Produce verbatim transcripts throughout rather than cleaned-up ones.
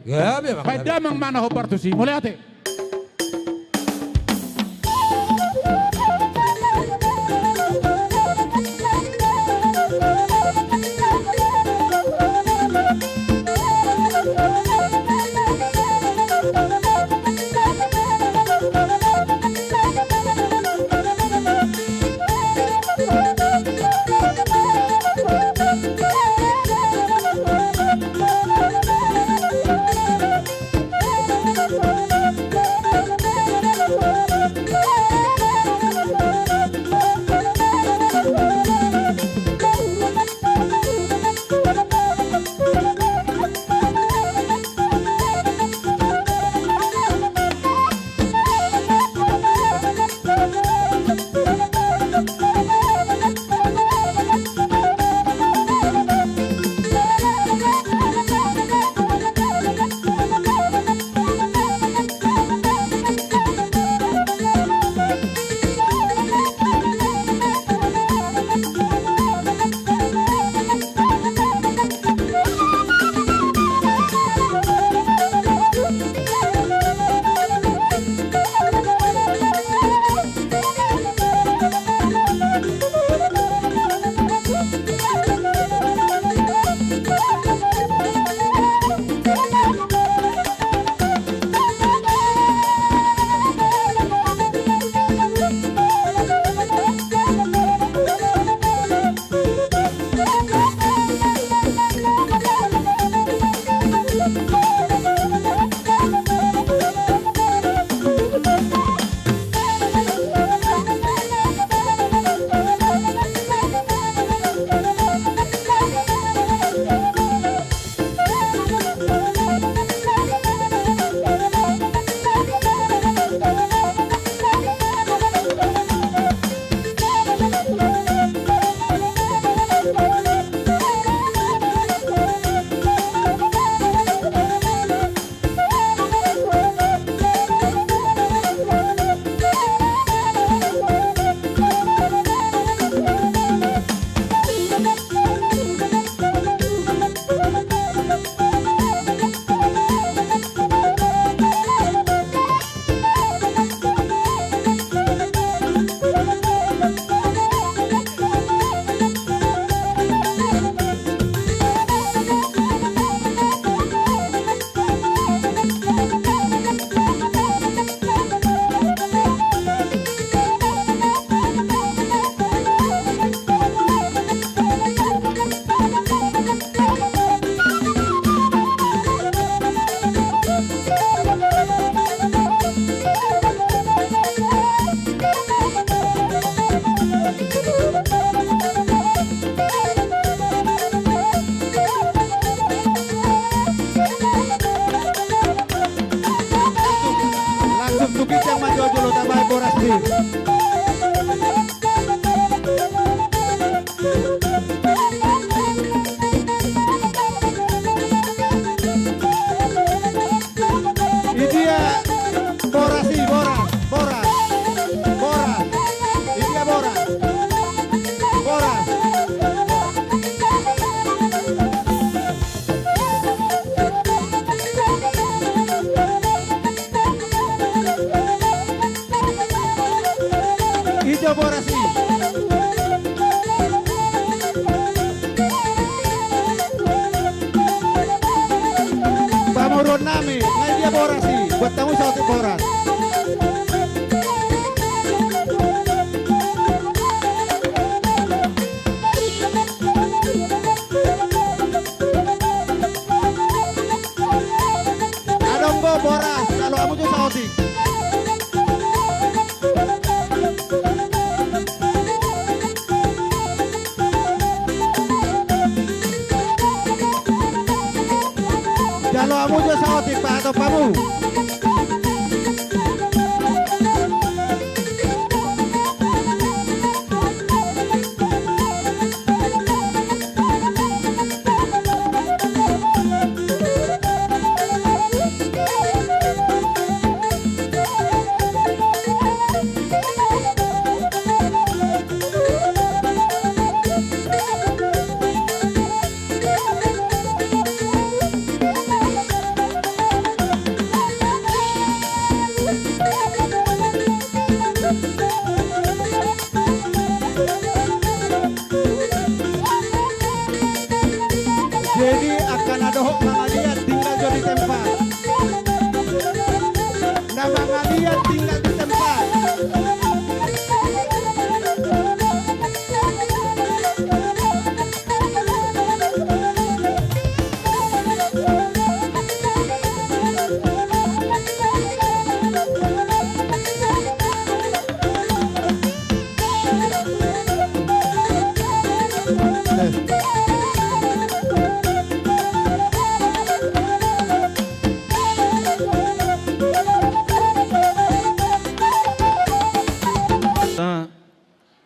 Gabe ma. Baen damang ma na hombar tusi. Mauliate. Langsung tu ginjang ma jolo-jolo, tabaen boras i. Idia boras i, boras, boras, boras. Idia boras. Boras. Idia boras i. Pamoruon nami, nga idia boras i, buat hamu saotik boras. Adong do boras, jalo hamu jo saotik. Jalo hamu jo saotik, pahatop hamu.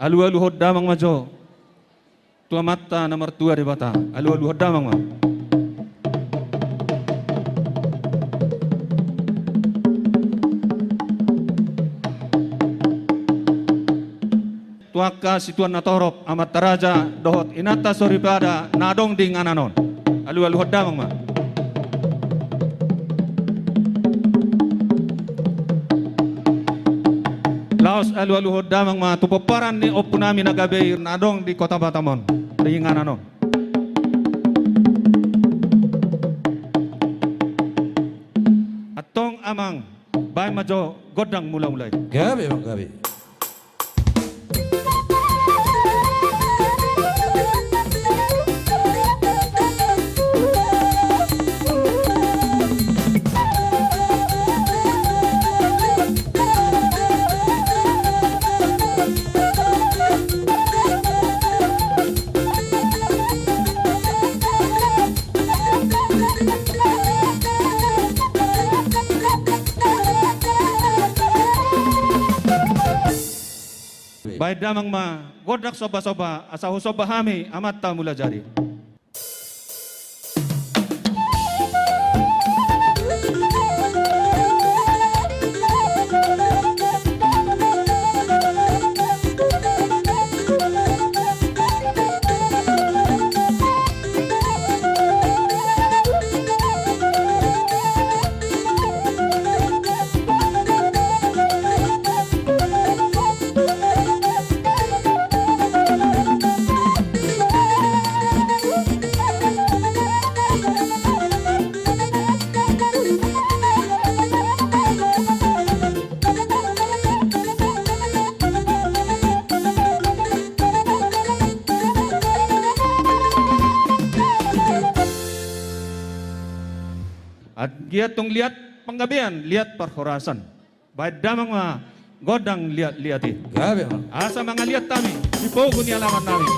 Alualuhon damang ma jo tu Amanta na martua Debata. Alualuhon damang ma. Tu angka situan na torop, amanta raja dohot inanta soripada na adong di inganan on. Alualuhon damang ma. Laos alualuhon damang ma tu pomparan ni ompunami na gabe i na adong di Kota Batam on, di inganan on. Antong amang, baen ma jo gondang mulamula i. Gabe, amang, gabe. Baen damang ma gondang sombasomba, asa husomba hami Amanta Mulajadi. Anggiat tung liat panggabean, liat parhorasan. Baen damang ma gondang liat-liat i. Gabe ma. Asa mangaliat hami di pogu ni alaman nami.